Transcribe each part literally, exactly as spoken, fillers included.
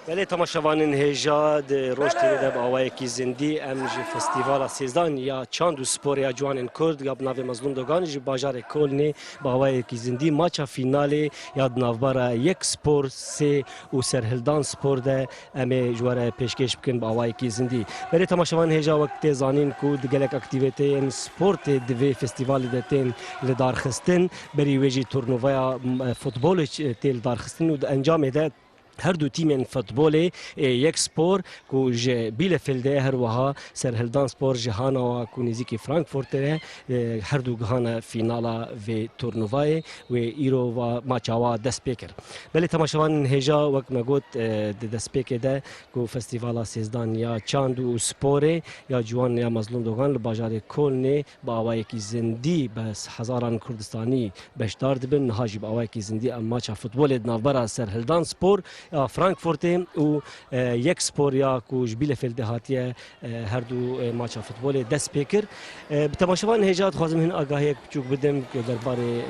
Belê temaşevanên hêja, di Roj T V de bi awayekî zindî em ji Festîvala Sêzdan ya Çand û Sporê ya Ciwanên Kurd ya bi navê Mezlûm Dogan ji bajarê Kolnê bi awayekî zindî maça fînalê ya di navbera Yek Spor sê û Serhildan Spor de em ê ji we re pêşkêş bikin bi awayekî zindî. Belê temaşevanên hêja, wek tê zanîn ku di gelek aktîvîteyên sportê di vê festîvalê de tên lidarxistin, berî wê jî turnuvaya, m-, futbolê ç-, tê lidarxistin û di encamê de her du tîmên futbolê, ê, Yek Spor ku ji Bielefeldê, her wiha Serhildan Spor ji Hanau ku nêzîkî Frankfurtê ye, ê, her du gihane fînala vê turnuvayê wê îro va maça wa dest pê kir. Belê temaşevanên hêja, wek me got, ê, di destpêkê de ku Festîvala Sêzdan ya Çand û Sporê ya Ciwan ya Mezlûm Dogan li bajarê Kolnê bi awayekî zindî bi hezaran Kurdistanî beşdar dibin. Niha jî bi awayekî zindî em maça futbolê di navbera Serhildan Spor ya Frankfurtê û, e, Yek Spor ya ku ji Bielefeldê hatiye, e, her du, e, maça futbolê dest pê kir. E, bi temaşevanên hêja dixwazim hin agahiyek biçûk bidim ku derbarê, e,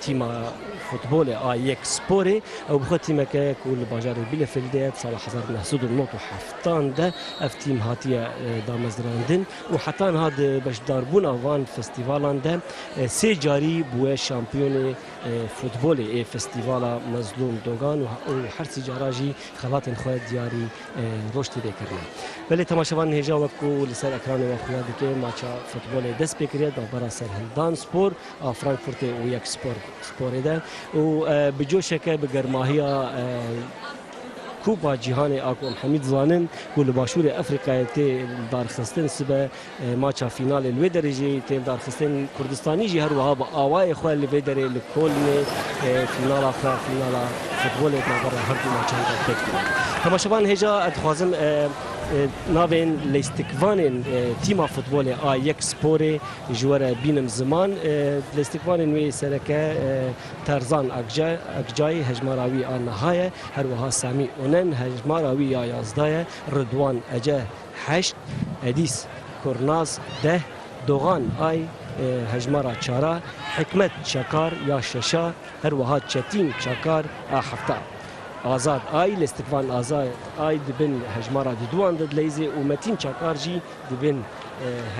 tîma futbolê a Yek Sporê. Ew bi xwe tîmeke ku li bajarê Bielefeldê ye, di sala hezar neh sed û nod û heftan de ev tîm hatiye, e, damezrandin û heta niha di beşdarbûna van festîvalan de, e, sê carî bûye şampiyonê, e, futbolê ê festîvala Mezlûm Dogan û, û her sê cara jî xelatên xwe diyarî, e, Roj T V kirine. Belê temaşevanên hêja, wek ku li ser ekranê we xuya dike, maça futbolê dest pê kiriye, di navbera Serhildan Spor a Frankfurtê û Yek Spor, Sporê de û, e, bi coşeke, bi germahiya, e, Kupa Cîhanê a ku em hemî dizanin ku li Başûrê Efrîkayê tê darxistin, sibe, e, maça fînalê li wê derê jî tê darxistin. Kurdistanî jî her wiha bi awayê xwe li vê derê li Kolnê, e, fînala xwe, fînala futbolê di navbera her du maçan de pêk dibin. Temaşevan hêja, ez dixwazim, e, e, navên lêstikvanên, e, tîma futbolê a Yek Sporê ji we re bînim ziman. E, lêstikvanên wê sereke, e, Terzan Akca-, Akcayî, hejmara wî a niha ye. Her wiha Samî Onen, hejmara wî ya yazdeh ye. Ridwan Ece, heşt. Edîs Kurnaz, deh. Dogan Ay, e, hejmara çara. Hikmet Çakar ya şeşa. Her wiha Çetîn Çakar a hefta. Azad Ay, lêstikvan Azad Ay di bin hejmara diduan de dileyzê û Metîn Çakar jî di bin, e,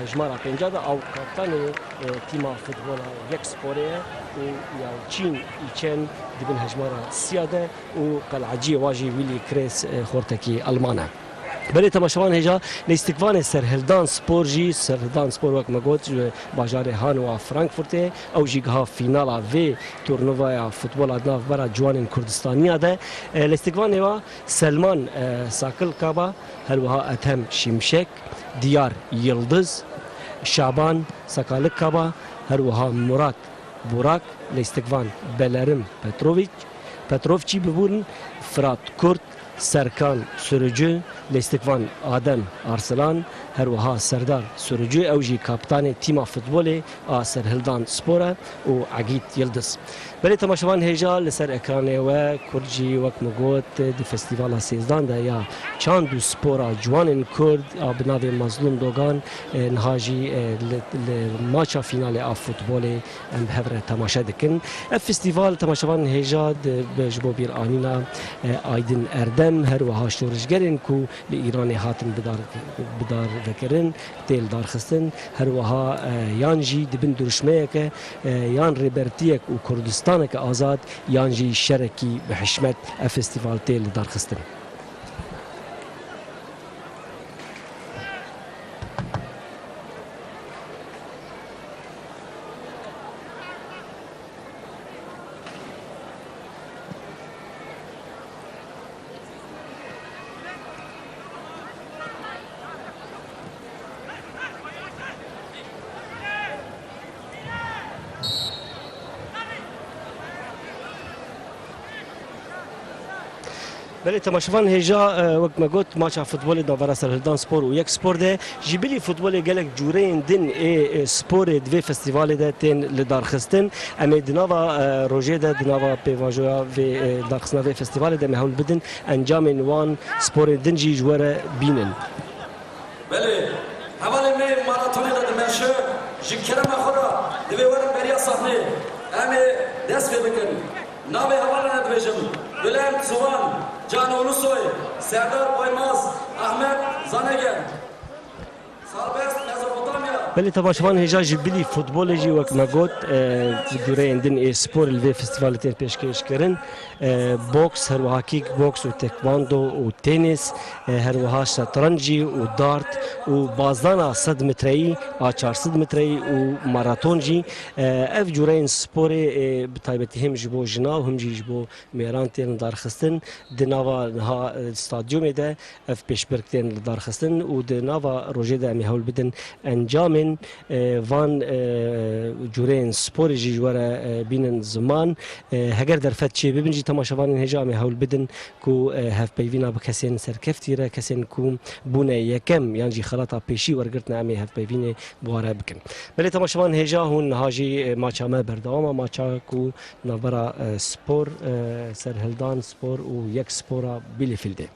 hejmara pênca de. Ew kaptanê, e, tîma futbola Yek Sporê ye û Yalçîn Îçen di bin hejmara siya de û qelaciyê wa jî Willy Kreis, e, xortekî Elman e. Belê temaşevan hêja, lêstikvanê Serhildan Spor jî, Serhildan Spor wek me got, ji bajarê Hanau a Frankfurtê, ew jî giha fînala vê turnuvaya futbola di navbera ciwanên Kurdistaniya de. E, lêstikvanê wa Selman, e, Sakil Kaba, her wiha Ethem Şimşek, Diyar Yildiz, Şaban Sakalik Kaba, her wiha Murat Burak, lêstikvan Belerim Petrovic, Petrovçî bibûn, Firat Kurt, Serkan Sürücü, lêstikvan Adem Arslan, her wiha Serdar Sürücü, ew jî kaptanê tîma futbolê a Serhildan Spor e, û Egîd Yildiz. Belê temaşevan hêja, li ser ekranê we Kurd jî, wek min got, di Festîvala Sêzdan de ya Çand û Spora Ciwanên Kurd a bi navê Mazlûm Dogan, e, niha jî, e, li, li maça fînalê a futbolê em bi hev re temaşe dikin. Ev festîval temaşevanên hêja di, bi, ji bo bîranîna, e, Aydin Erdem, her wiha şorişgerên ku li Îranê hatin bidar, bidar vekirin, tê lidarxistin, her wiha, e, yan jî di bin dirûşmeyeke, e, yan rêbertiyek û Kurdistaneke azad, yan jî şerekî bi hişmet ev festîval tê lidarxistin. Belê temaşevan hêja, e, wek me got, maça futbolê di navbera Serhildan Spor û Yek Spor de, ji bilî futbolê gelek cûreyên din ê, e, sporê di vê festîvalê de tên lidarxistin. Em ê di nava, e, rojê de, di nava pêvajoya vê, e, darxistina vê festîvalê de em ê hewl bidin encamên wan sporên din jî ji we re bînin. Belê, hevalên me maratonê de dimeşin, ji kerema xwe re divê werin beriya sahneyê. Em ê dest pê bikin. Navê hevalê me dibêjim: Bülent Suvan, Can Ulusoy, Serdar Baymaz, Ahmet Zanege. Serbest Mezopotamya. Belê temaşevan hêja ji bilî futbolê jî wek me got, e, bi cûreyên din ê spor li vê festîvalê tên pêşkêş kirin. E, boks, her wiha kickboks û tekvando û tenis, e, her wiha şetrenc jî û dart û bazdana sed metreyî a çar sed metreyî û maraton jî. E, ev cûreyên sporê, e, bi taybetî hem ji bo jina û hem jî ji bo mêran tên lidarxistin. Di nava niha, e, stadyumê de ev pêşbirk tên lidarxistin û di nava rojê de em ê hewl bidin encamên, e, van, e, cûreyên sporê jî ji we re, e, bînin ziman. E, heger derfet çê bibin jî temaşevanên hêja em ê hewl bidin ku, e, hevpeyvîna bi kesên serkeftî re, kesên ku bûne yekem yan jî xelata pêşî wergirtine, em ê hevpeyvînê bi wan re bikin. Belê temaşevan hêja hûn niha jî, e, maça me berdewam e, maça ku navbera, e, spor, e, serhildan spor û yek spora Bielefieldê.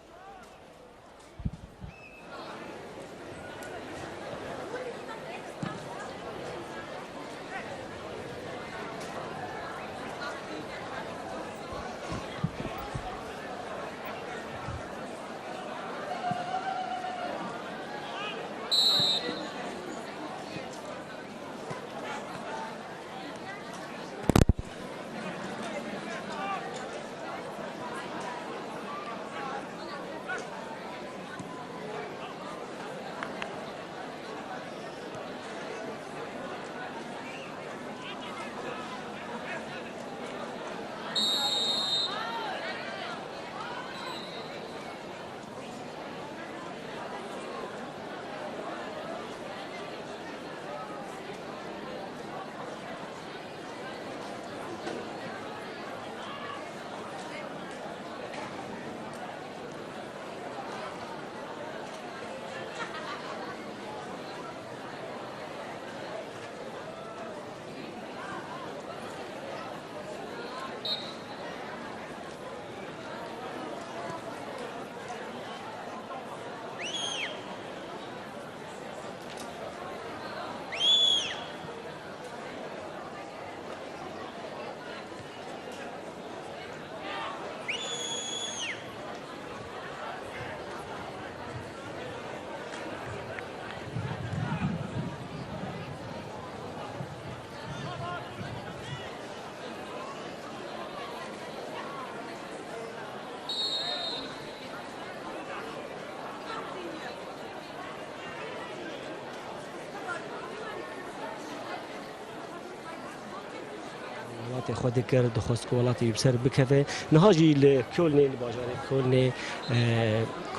Welatê xwe dikir, dixwest ku welatê wî bi ser bikeve. Niha jî li Kölnê, li bajarê Kölnê, e,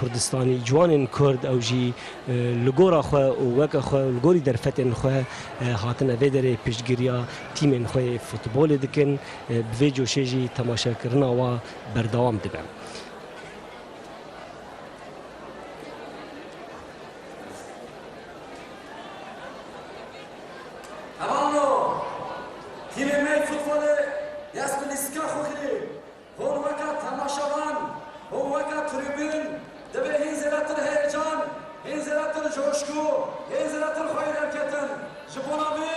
Kurdistanî, ciwanên Kurd, ew jî, e, li gora xwe û weke xwe û li gorî derfetên xwe, e, hatine vê derê piştgiriya tîmên xwe yê futbolê dikin. E, bi vê coşê jî temaşekirina wa berdewam dibe. Hevalno, tîmê me yê futbolê dest bi lîstika xwe kirî. Hûn weka temaşevan, hûn weka tribûn, divê hîn zêdetir heyecan, hîn zêdetir coşku, hîn zêdetir xweyî derketin. Ji bona vî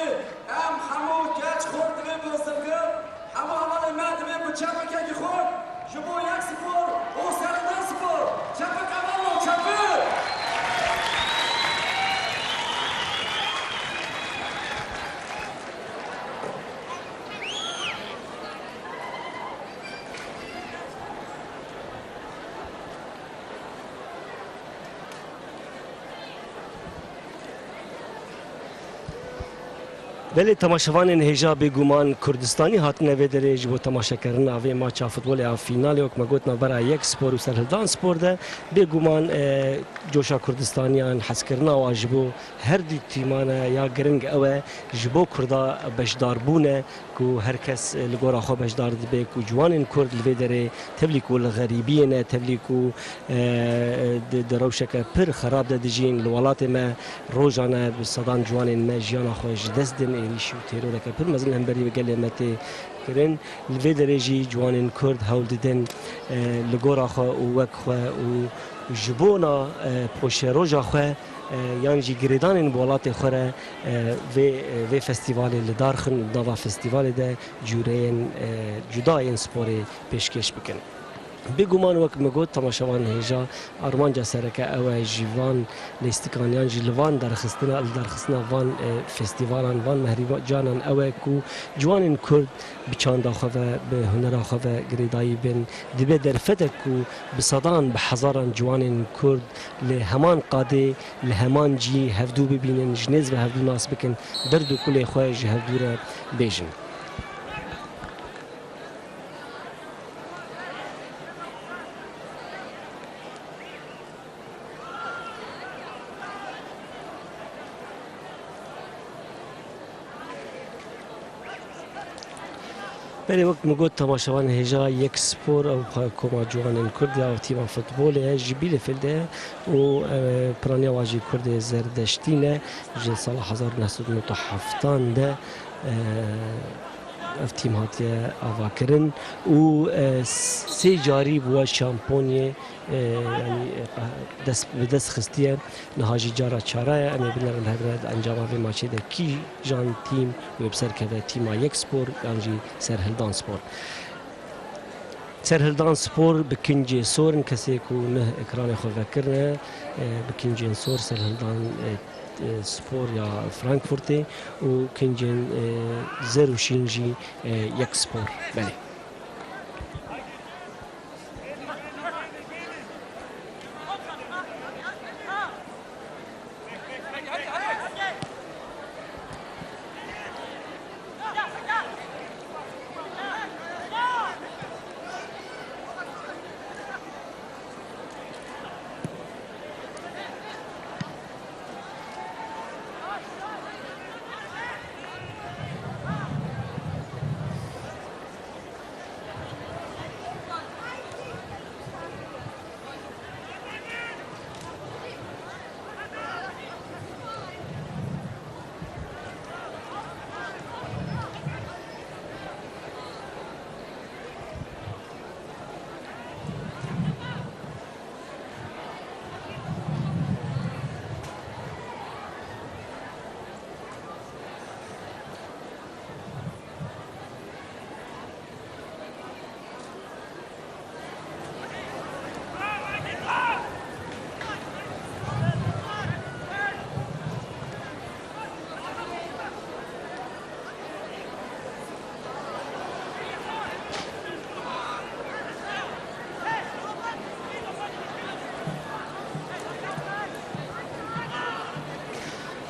em hemû keç xurt divê bi zilgir, hemû hevalên me divê bi çepikekî xurt ji bo yek sifir û serhildan sifir. Çepik hevalno, çepik! Belê temaşevanên hêja, bêguman Kurdistanî hatine vê derê ji bo temaşekerina vê maça futbolê a fînalê, wek me got, navbera Yek Spor û Serhildan Spor de. Bêguman, e, coşa Kurdistaniyan, hezkirina wan ji bo her du tîman e, ya giring ew e, ji bo Kurda beşdarbûn e. Ku her kes, e, li gora xwe beşdar dibe, ku ciwanên Kurd li vê derê tevlî ku li xerîbiyê ne, tevlî ku, e, di, di rewşeke pir xerab de dijîn, li welatê me rojane bi sedan ciwanên me jiyana xwe ji dest din, êrîşî û teroreke pir mezin li hemberî gelê me tê kirin. Li vê derê jî ciwanên Kurd hewl didin, e, li gora xwe û wek xwe û ji bona, e, poşeroja xwe e, yan jî girêdanên bi welatê xwe re, e, vê, e, vê festîvalê li dar xin û di nava festîvalê de cûreyên, e, cuda yên sporê pêşkêş bikin. Bêguman wek min got, temaşevan hêja armanca sereke ew e ji van lîstikan yan jî li van derxistina, li derxistina van, e, festîvalan, van mehribacanan ew e ku ciwanên Kurd bi çanda xwe ve, bi hunera xwe ve girêdayî bin. Dibe derfetek ku bi sedan, bi hezaran ciwanên Kurd li heman qadê, li heman cî hevdû bibînin, ji nêz ve hevdû nas bikin, derd û kulê xwe ji hevdû re bêjin. Belê, wek min got, temaşevanên hêja Yek Spor, ew xwe koma ciwanên Kurd ya, ew tîma futbolê ye, ji Bielefeldê ye û, e, piraniya wan jî Kurdê Zerdeştî ne, ji sala hezar û neh sed û nod û heftan de, e, ev tîm hatiye avakirin û, e, sê carî bûye şampiyonê, e, yanî, e, dest, bi dest xistiye. Niha jî cara çara ye. Em ê binerin hev re di encama vê maçê de kîjan tîm wê bi ser keve, tîma Yek Spor yan jî Serhildan Spor. Serhildan Spor bi kincê sor in, kesê ku nih ekranê xwe vekirine, e, bi kincên sor Serhildan, e, e, Spor ya Frankfurtê û kincên, e, zer û şîn jî, e, Yek Spor. Belê.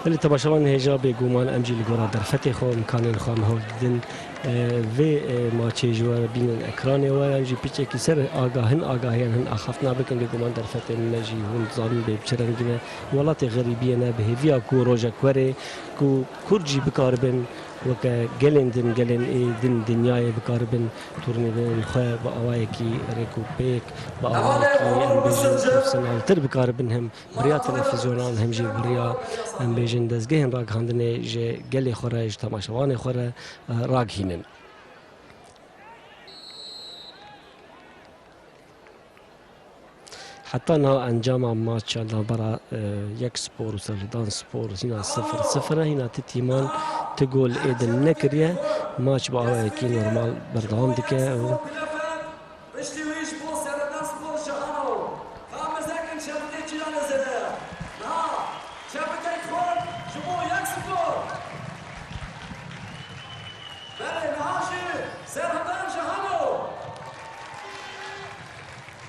Belê, temaşevan hêja, bêguman em jî li gora derfetê xwe, imkanên xwe em hewl didin, e, vê, e, maçê ji we re bînin ekranê we, em jî piçekî ser agahin, agahiyan hin axaftina bikin. Bêguman derfetên me jî hûn dizanin bê bi çi rengî ne. Welatê xerîbiyê ne, bi hêviya ku rojek were ku Kurd jî bikaribin weke gelên din, gelên ê din dinyayê bikaribin turnîvên xwe bi awayekî rêk û pêk, bi awayekî, em bêjin, profesyoneltir bikaribin hem bi riya televîzyonan hem jî bi riya, em bêjin, dezgehên ragihandinê ji gelê xwe re, ji temaşevanê xwe re, e, ragihînin. Heta niha encama maça navbera, e, Yek Spor û Serhildan Spor hîna sifir sifir e. Hîna ti tîman ti gol ê din nekiriye. Maç bi awayekî normal berdewam dike û Piştî wî ji bo Serhildan Spor ji Hano, ka mizek in çepikê çiya li zêde. Niha çepikek xurt ji bo Yek Spor. Belê, niha jî Serhildan ji Hano.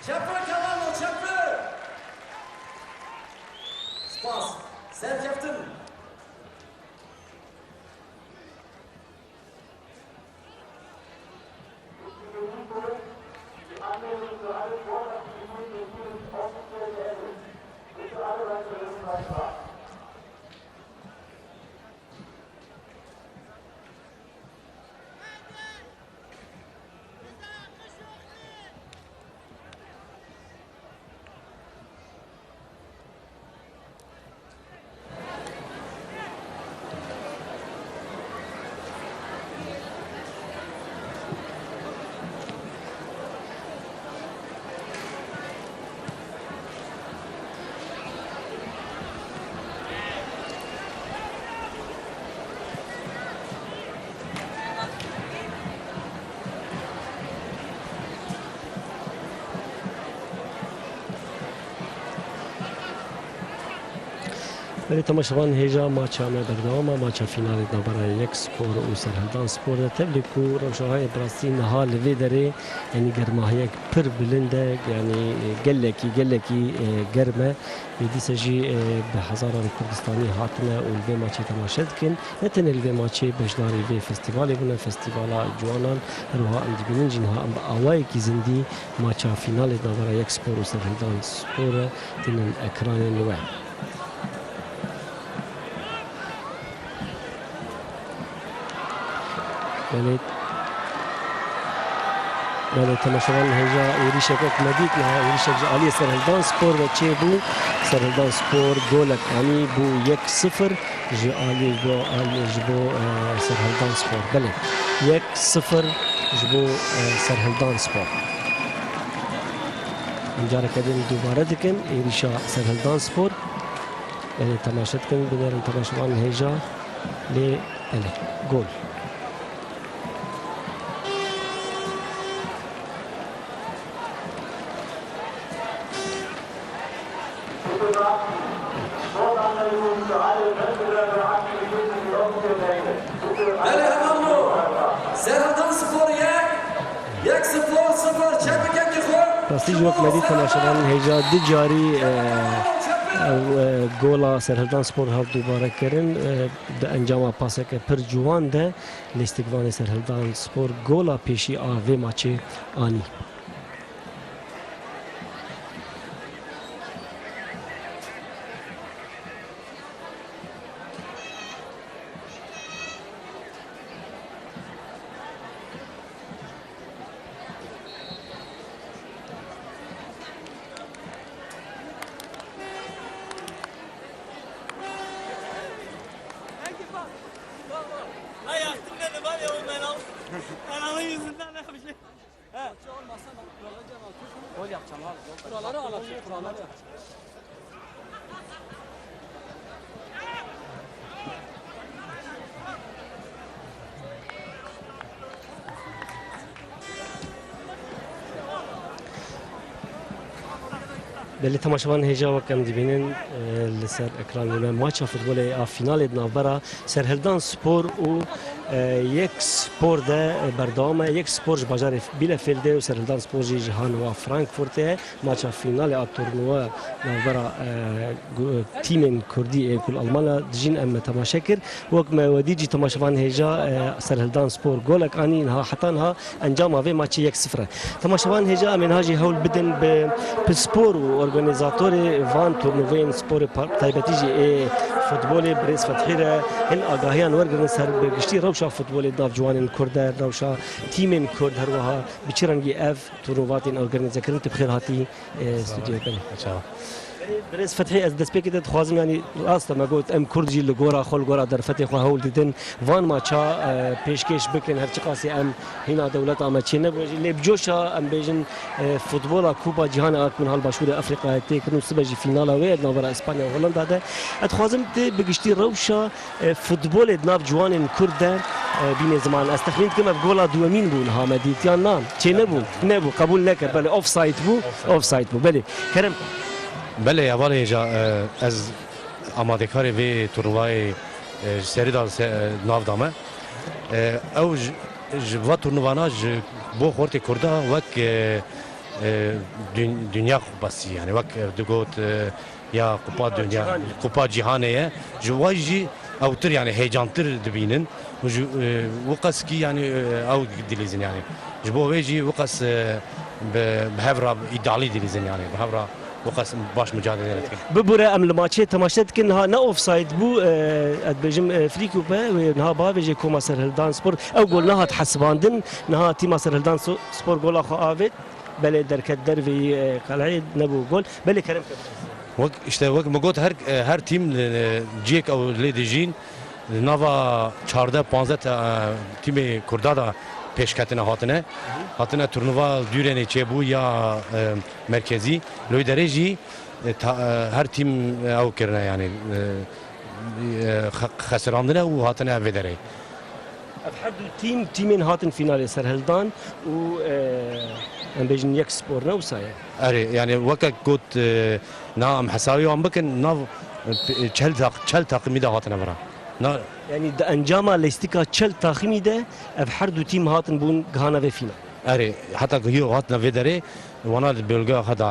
Çepik, hevalno, çepik. Spas. Serkeftin. Belê temaşevan hêja maça me berdewam e, maça finalê navbera Yek Spor û Serhildan Spor de. Tevlî ku rewşa heye bi rastî niha li vê derê, yanî germahiyek pir bilind e, yanî gelekî, gelekî, e, germ e. Ê dîsa jî, e, bi hezaran Kurdistanî hatine û li vê maçê temaşe dikin. Ne tenê li vê maçê beşdarî vê festîvalê bûne, festîvala ciwanan, her wiha em dibînin jî niha em bi awayekî zindî maça finalê navbera Yek Spor û Serhildan Spor e, tînin ekranên we. Belê, belê, temaşevan hêja êrîşek wek me dît, niha êrîşek ji aliyê Serhildan Spor ve çêbû. Serhildan Spor golek anî, bû yek sifir ji aliyê, ji bo aliyê, ji bo, e, Serhildan Spor. Belê, yek sifir ji bo, e, Serhildan Spor. Em careke din dubare dikin, êrîşa Serhildan Spor. Belê, temaşe dikin, binêrin temaşevan hêja. Lê, belê, gol. Belê, hevalno, Serhildan Spor yek, Yek Spor sifir, çepikekî xwe. Rastî jî wek me dît temaşevan hêja du carî, e, ew, e, gola Serhildan Spor hat dubare kirin, e, di encama paseke pir ciwan de lîstikvanê Serhildan Spor gola pêşî a vê maçê anî. Ay, aklım dedi var ya, o Meral. Meral'ın yüzünden ne yapacak? He. Gol yapacağım abi. Buraları al abi, buraları. Belê temaşevan hêja wek em dibînin, e, li ser ekranê me maça futbolê a finalê di navbera Serhildan Spor û, e, Yek Spor de, e, berdewam e. Yek Spor ji bajarê Bielefeldê û Serhildan Spor jî ji Hanwa Frankfurtê ye. Maça fînalê a turnuva navbera, e, gu-, tîmên kurdî ên ku li Almanya dijîn em me temaşe kir. Wek me we dît jî temaşevan hêja, e, Serhildan Spor golek anî, niha heta niha encama vê maçê yek sifir e. Temaşevan hêja em ê niha jî hewl bidin bi pispor û organîzatorê van turnuveyên sporê par-, taybetî jî ê futbolê birêz Fethî re hin agahiyan wergirin ser bi giştî rewşa futbolê di nav ciwanên kurd de, rewşa tîmên kurd her wiha bi çi rengî ev turnuva tên organîze kirin. Tu bi xêr hatî, e, stûdyoyê. Belê. Çawa. Birêz Fethî, ez destpêkê te dixwazim, yanî rast e, me got, em kurd jî li gora xwe, li gora derfetê xwe hewl didin van maça, e, pêşkêş bikin, her çiqasî em hîna dewleta me çê nebûye jî. Lê bi coşa em bêjin, e, futbola Kupa Cîhanê a ku niha li Başûrê Efrîqayê tê kirin û sibe jî fînala wê ye di navbera Espanya û Holanda de. Ez dixwazim tu bi giştî rewşa e, futbolê di nav ciwanên kurd de, e, bîne ziman. Ez texmîn dikim ev gola duwemîn bû niha me dît, yan na? Çênebû? Nebû, qebûl nekir. Belê, offside bû, offside bû. Belê, Kerem. Belê, hevalê hêja, e, ez amadekarê vê turnuvayê, e, ji serî de se-, e, nav da me. E, ew ji, ji va turnuvana ji bo xortê kurda wek, e, e, dün-, Dünya Kupası, yani wek, e, digot, e, ya Kupa Dünya, Kupa Cîhanê ye. Ji wa jî ewtir, yani heyecantir dibînin. Û ji, e, wiqas kî, yani, e, ew dilîzin, yani. Ji bo wê jî wiqas, e, bi, bi hev re îddialı dilîzin, yani. Bi hev re wiqas baş mücadele dikin. Bibûre em li maçê temaşe dikin, niha ne offside bû, e, ez dibêjim, e, frî kûpe, wê niha bavêjê koma Serhildan Spor. Ew gol nehat hesibandin, niha tîma Serhildan So-, Spor gola xwe avêt. Belê derket derveyî, e, qeleyê nebû gol. Belê Kerem Kebir. Wek, işte wek min got her, e, her tîm, e, ciyek ew lê dijîn, nava çardeh panzdeh te, e, tîmê Kurda da pêşketine hatine. Hatine turnuva Dûrenê çêbû ya, e, merkezî. Loy derê jî, e, ta, e, her tîm, e, ew kirine yani, e, e, xe-, xesirandine û hatine vê derê. Ev her du tîm, tîmên hatin fînalê Serhildan û, e, em bêjin Yek Spor ne wisa ye? Erê, yani weke got, e, na em hesabê wan bikin, nav Çel taq-, çel taqimî de hatine vira. Na- Yanî di encama lîstika çel taximî de ev her du tîm hatin bûn gihana vê fînal. Erê, heta ku hiyo hatine vê derê, wana di bölgeya xwe de,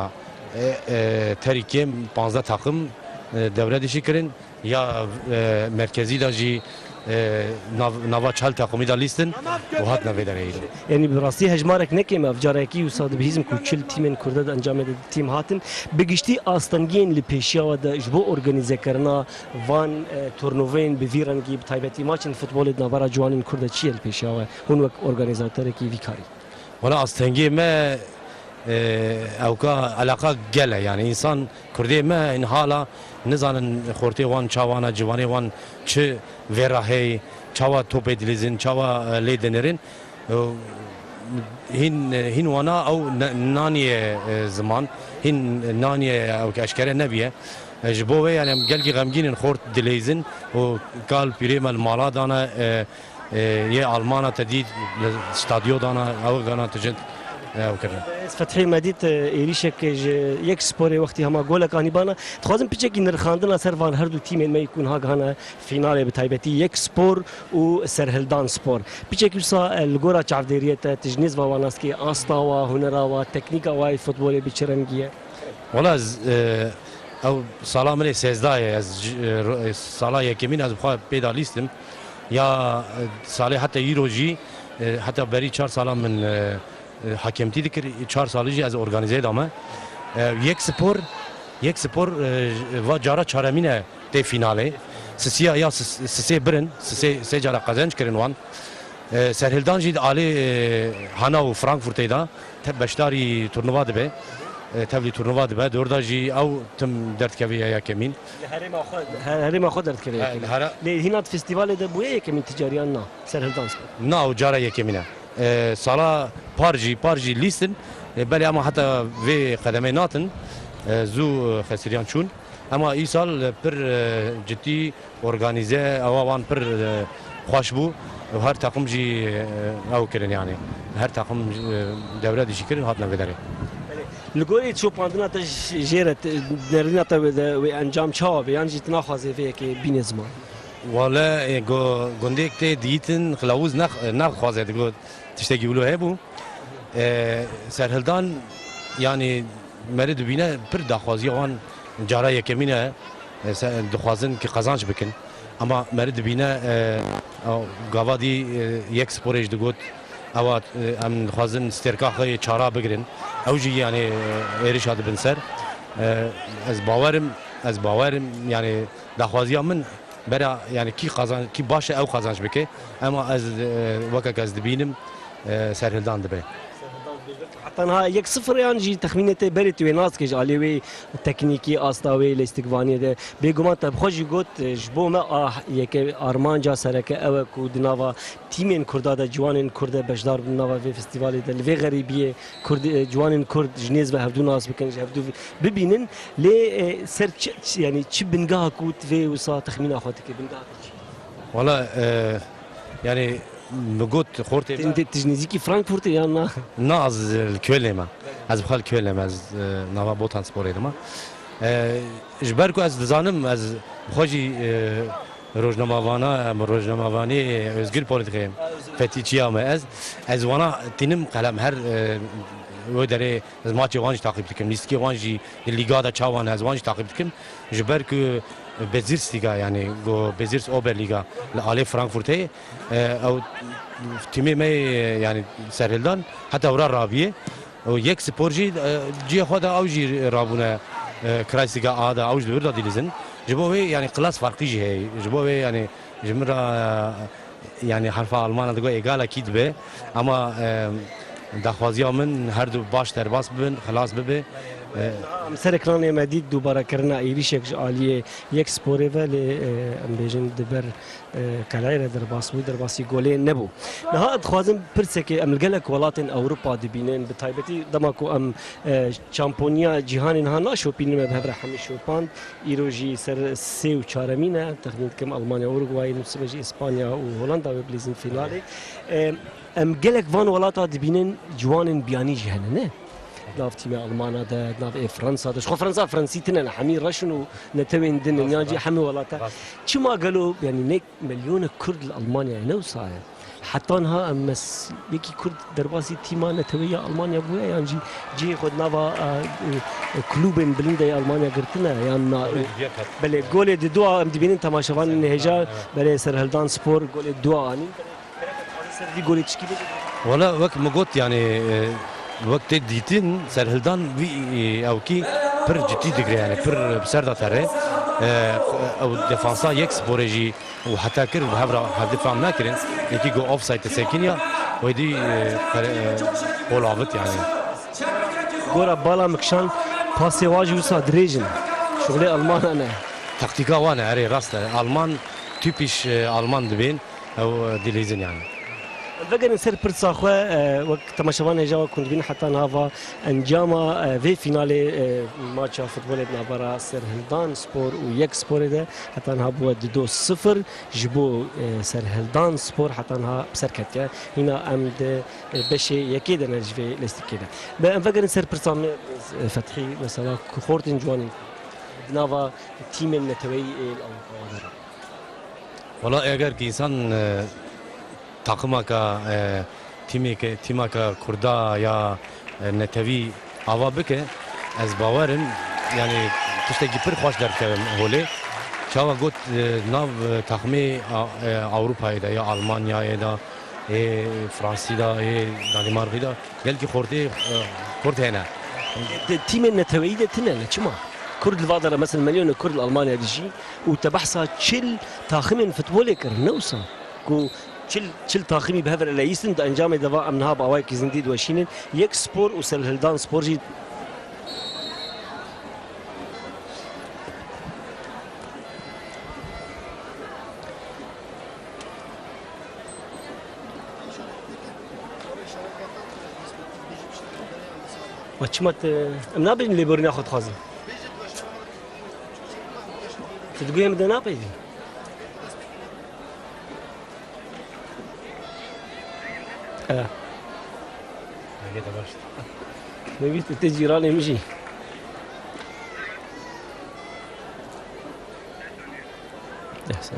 e, e, terî kêm panzdeh taqim, e, dewre dişî kirin. Ya, e, merkezî de jî, e, nav-, nava çel taqimî de lîstin û hatine vê derê îro. Yanî bi rastî hejmarek ne kêm e, ev carekî wisa dibihîzim ku çil tîmên Kurda di encamê de tîm hatin. Bi giştî astengiyên li pêşiya we de ji bo organîzekirina van, e, turnuveyên bi vî rengî, bi taybetî maçên futbolê di navbera ciwanên Kurd de çi ye li pêşiya we? Hûn wek organîzaterekî vî karî? Wala astengiyê me, e, ewka eleqa gel e, yanî însan Kurdê me hîn hala nizanin xortê wan çawa ne, ciwanê wan çi vêra hey, çawa topê dilîzin, çawa, e, lê dinirin. E, hîn, hîn wana ew ne-, naniye, e, ziman, hîn naniye ew ke eşkere nebiye. E, ji bo wê, yani, em gelkî xemgîn in, xort dileyzin û kal pîrê me li mala dane, e, e, yê Almana te dît, li stadyo dane, ew gana tijin, e, ew kirine. Ez Fethî me dît, e, êrîşek ji Yek Sporê wextî hema golek anî bana. Dixwazim piçekî nirxandina ser van her du tîmên me yê ku niha gihane fînalê, bi taybetî Yek Spor û Serhildan Spor. Piçekî wisa, e, li gora çavdêriyê te, tu ji nêz ve wan nas dikî, asta wa, hunera wa, teknîka wa yê futbolê bi çi rengî ye? Wala ez, e, ew sala min ê sêzdeh ye, ez ji, e, ro-, e, sala yekemîn ez bi xwe pê de lîstim. Ya, e, salê heta îro jî, e, heta berî çar sala min, e, e, hakemtî dikir, çar salî jî ez organîzeyê de me. E, Yek Spor, Yek Spor, e, va cara çaremîn e tê fînalê. Sisiya ya sis-, sisê birin, sisê sê cara qezenc kirin wan. E, Serhildan jî di alê, e, Hanau û Frankfurtê de te-, beşdarî turnuva dibe. E, tevlî turnuva dibe. Di orda jî ew tim derdikeve ya yekemîn. Li herêma xwe, her-, herêma xwe derdikeve. He, yekemîn. Li here- Lê hîna di festîvalê de bûye yekemîn ti cariyan na, Serhildan Spor? Na, ew cara yekemîn e. E, sala par jî, par jî lîstin. E, belê ama heta vê qedemê natin. E, zû, e, xesiriyan çûn. Ema îsal, e, pir, e, cidî, organîze, ewa wan pir, e, xweş bû. Û her takım jî, e, ew kirin yani. Her takım, e, dewre dişî kirin, hatine vê derê. Li gorî şopandina te j-, jê re te, nerîna te wê de, wê encam çawa be? Yan jî tu naxwazê vê yekê bîne ziman? Wale, e, go-, gundêk tê dîtin, xilawuz nex-, nexwaze, digo tiştekî wilo hebû. E, Serhildan, yani, meri dibîne pir daxwaziya wan cara yekemîn e, e, se-, dixwazin ki qazanç bikin. Ama meri dibîne, e, ew gava dî, e, Yek Sporê jî digot, ewa, e, em dixwazin stêrka xwe yê çara bigirin. Ew jî, yani, e, êrişa dibin ser. E, ez bawerim, ez bawerim, yani, daxwaziya min bera, yani, kî qazan-, kî baş e ew qazanç bike. Ema ez, e, wekek ez dibînim, e, Serhildan dibe. Heta niha yek sifir yan jî texmînê te berê tu wê nas dike ji aliyê wê teknîkî, asta wê lêstikvaniyê de. Bêguman te bi xwe jî got, ji bo me a yeke armanca sereke ew e ku di nava tîmên Kurda de ciwanên Kurd e beşdar bin nava vê festîvalê de. Li vê xerîbiyê Kurd, e, ciwanên Kurd ji nêz ve hevdû nas bikin, ji hevdû bibînin. Lê, e, ser çi, çi, yanî çi bingeha ku tu vê wisa texmîna xwe dike, bingeha te çi? Wala, e, yani, min got xortê Te, me te, tu ji nêzîkî Frankfurtê yan na? Na, ez li Kölnê me. Ez bi xwe li Kölnê me, ez, e, nava Botansporê de me. E, ji ber ku ez dizanim, ez xwe jî, e, rojnamevana, em rojnamevanê Özgür Polîtîkê, fetîçiya me ez. Ez wana tînim qelem her, e, wê derê ez maçê wan jî taqîb dikim. Lîstikê wan jî di lîga de çawa ne, ez wan jî taqîb dikim. Ji ber ku Bezirksliga, yani go Bezirks Oberliga li alê Frankfurtê, e, ew tîmê me, yani Serhildan heta wira rabiyê. Û Yek Spor jî, e, cihê xwe de ew jî rabûne, e, Kreisliga A de ew jî li wir de dilîzin. Ji bo wê, yani, klas farkî jî heye. Ji bo wê, yani, ji min re, e, yani, herfa Almana digo egala kî dibe. Ama, e, daxwaziya min her du baş derbas bibin, xilas bibe. E, Em ser ekranê me dît dubarekirina êrîşek ji aliyê Yek Sporê ve lê, e, em bêjin di ber e, qeleyê re derbas bû, derbasî golê nebû. Niha dixwazim pirsekê, em li gelek welatên Ewropa dibînin, bi taybetî dema ku em, e, şamponiya cîhanê niha naşopînin, me bi hev re hemî şopand. Îro jî ser sê û çaremîn e, texmîn dikim Almanya, Uruguay, nûsibe jî Îspanya û Holanda wê bilîzin fînalê. E, em gelek van welata dibînin, ciwanên biyanî jî hene, ne? Di nav tîmê Almana de, di nav ê Fransa de. Ji xwe Fransa, Fransî tine ne. Hemî reş in û netewên din in, Rast, yan jî rast. Hemî welata. Rast. Çima gelo, yanî ne milyona Kurd li Almanyayê ne wisa ye? Heta niha em mes-, yekî Kurd derbasî tîma neteweyî ya Almanya bûye, yan jî cihê xwe di nava, e, e, klûbên bilind de yê Almanya girtine, yan na? Tabii, diğer kat. Belê, golê di dua em dibînin temaşevanên hêja, Serhildan, evet. Belê, Serhildan Spor golê dua anîn. Belê, Kerem, dixwazî ser vî golê tişkî bêjî? Wala wek min got, yanî, e, wek tê dîtin, Serhildan vî, e, ewkî pir cidî digre, yanî pir bi ser de tere. E, ew defansa yek Sporê jî û heta kir bi hev re hevdî fam nekirin. Yekî got offside sekiniya, wê dî, e, qere-, e, gol avit yanî. Gora bala min kişand, pasê wan jî wisa dirêj in. Şuxulê Almana ne. Taktîka wan e, erê rast e. Alman, tîpîş, e, Alman dibên, ew, e, dilîzin yanî. Em vegerin ser pirsa xwe, e, wek temaşevan hêja wek hûn dibînin heta niha va encama, e, vê fînalê, e, maça futbolê di navbera Serhildan Spor û Yek Sporê de heta niha bûye dido sifir. Ji bo, e, Serhildan Spor heta niha bi ser ketiye. Hîna em di, e, beşê yekê de ne ji vê lêstikê de. Be em vegerin ser pirsa me, e, Fethî, mesela ku xortên ciwanên di nava tîmên neteweyî ê li Ewropa de re. Wala eger ki însan, e, taqimaka, e, tîmeke, tîmaka Kurda ya, e, netewî ava bike, ez bawer im, yanî tiştekî pir xweş derkevim holê. Çawa got, e, nav, e, taxmê a, e, Ewropayê de ya Almanyayê de, ê Fransî de, ê Danîmarkî de, gelkî xortê, e, Kurd hene. Di tîmên neteweyî de tine ne, çima? Kurd li va dere, mesela, milyonê Kurd li Almanya dijî û te behsa çil taximên futbolê kir, ne wisa? Ku çil, çil taximî bi hev re leyîstin, di encamê de va em niha bi awayekî zindî diweşînin. Yek Spor û Serhildan Spor jî. We çima te, em nabêjin lêborîna xwe dixwazin. Tu diguhê min de napeydî. E. Dengê te baş. Min bîst tê cîranê min jî. Ehsen.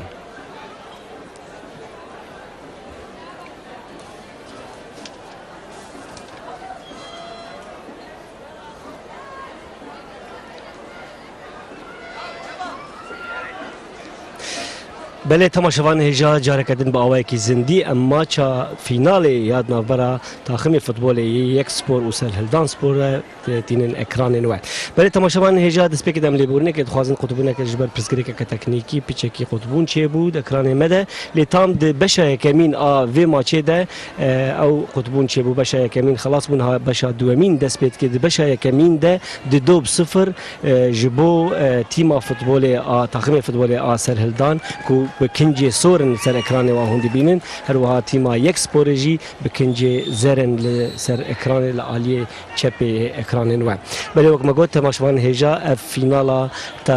Belê, temaşevan hêja, careke din bi awayekî zindî em maça fînalê ya di navbera taximê futbolê yê Yek Spor û Serhildan Spor re tînin ekranên we. Belê, temaşevan hêja, destpêkê de em lêborînekê dixwazin, qutbûneke ji ber pirsgirêkeke teknîkî piçekî qutbûn çêbû di ekranê me de. Lê tam di beşa yekemîn a vê maçê de, e, ew qutbûn çêbû, beşa yekemîn xelas bû, niha beşa duwemîn dest pê dike. Di beşa yekemîn de di do bi sifir, e, ji bo, e, tîma futbolê a, taximê futbolê a Serhildan ku bi kincê sor in li ser ekranê wan hûn dibînin, her wiha tîma Yek Sporê jî bi kincê zer in li ser ekranê, li aliyê çepê ekranên we. Belê, wek me got, temaşevan hêja, ev fînala te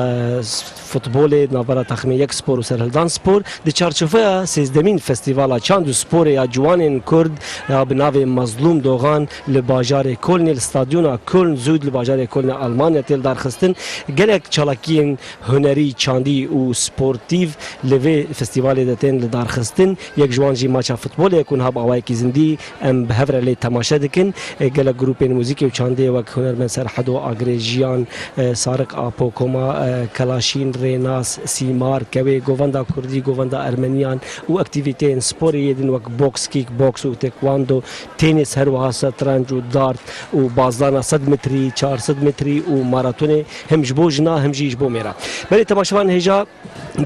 futbolê di navbera taximê Yek Spor û Serhildan Spor di çarçoveya sêzdemîn Festîvala Çand û Sporê ya Ciwanên Kurd ya bi navê Mazlûm Dogan li bajarê Kölnê, li stadyona Köln Süd li bajarê Kölnê Almanya tê lidarxistin. Gelek çalakiyên hunerî, çandî û sportîv li vê festîvalê de tên lidarxistin. Yek ji wan jî maça futbolê ye ku niha bi awayekî zindî em bi hev re lê temaşe dikin. E, gelek grûpên muzîkê û çandê wek hunermend Serhedo Agirê, Jiyan, e, Sariq Apo, Koma, e, Kelaşîn, Rênas, Sîmar, Kewê, Govenda Kurdî, Govenda Ermeniyan û aktîvîteyên sporê yê din wek boks, kickboks û taekwondo, tenîs, her wiha şetrenc û dart û bazdana sed metrî, çar sed metrî û maratonê, him ji bo jina, him jî ji bo mêra. Belê, temaşevan hêja,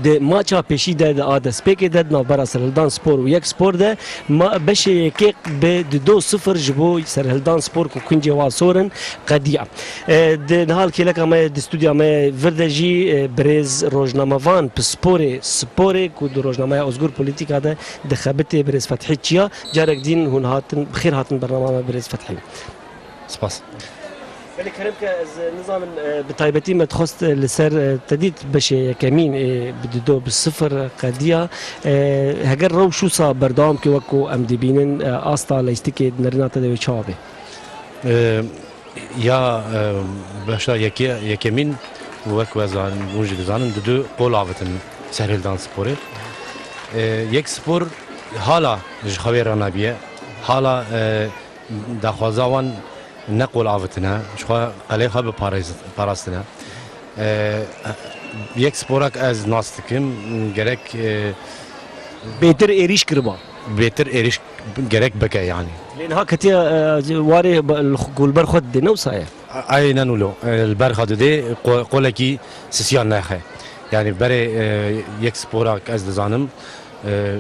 di maça pêşî de, di a destpêkê de, di navbera Serhildan Spor û Yek Spor de, ma-, beşê yekê bi dido sifir ji bo Serhildan Spor ku kincê wa sor in, qediya. E, di niha li kêleka me, di stûdya me vir de jî, e, birêz rojnamevan, pisporê sporê ku di rojnameya Ozgur Polîtîka de dixebitê, birêz Fethî Çiya. Carek din hûn hatin, bi xêr hatin bernama me, birêz Fethî. Spas. Belê, kerem ke, ez nizanim, e, bi taybetî me dixwest, e, li ser, e, te dît beşê yekemîn, e, bi dido bi sifir qediya. E, heger rewş wisa berdewam ke wek ku em dibînin, e, asta leyîstikê di nerîna te de wê çawa be? E, Ya, e, beşa yekê-, yekemîn, wek we zan-, hûn jî dizanin, didu qol avitin Serhildan Sporê. E, Yek Spor hala ji xwe wê re nebiye. Hala, e, daxwaza wan ne qol avitine, ji xwe qelê xwe biparêz-, parastine. E, Yek Sporak ez nas dikim, gerek, e, Bêtir êrîş kiriba. Bêtir êrîş gerek bike yani. Lê niha ketiye, e, warê ba-, li xu-, ku li ber xwe didê, ne wisa ye? Aynen wilo. E, li ber xwe didê, qo-, qolekî sisiya nexe. Yani berê, e, Yek Sporak ez dizanim, e,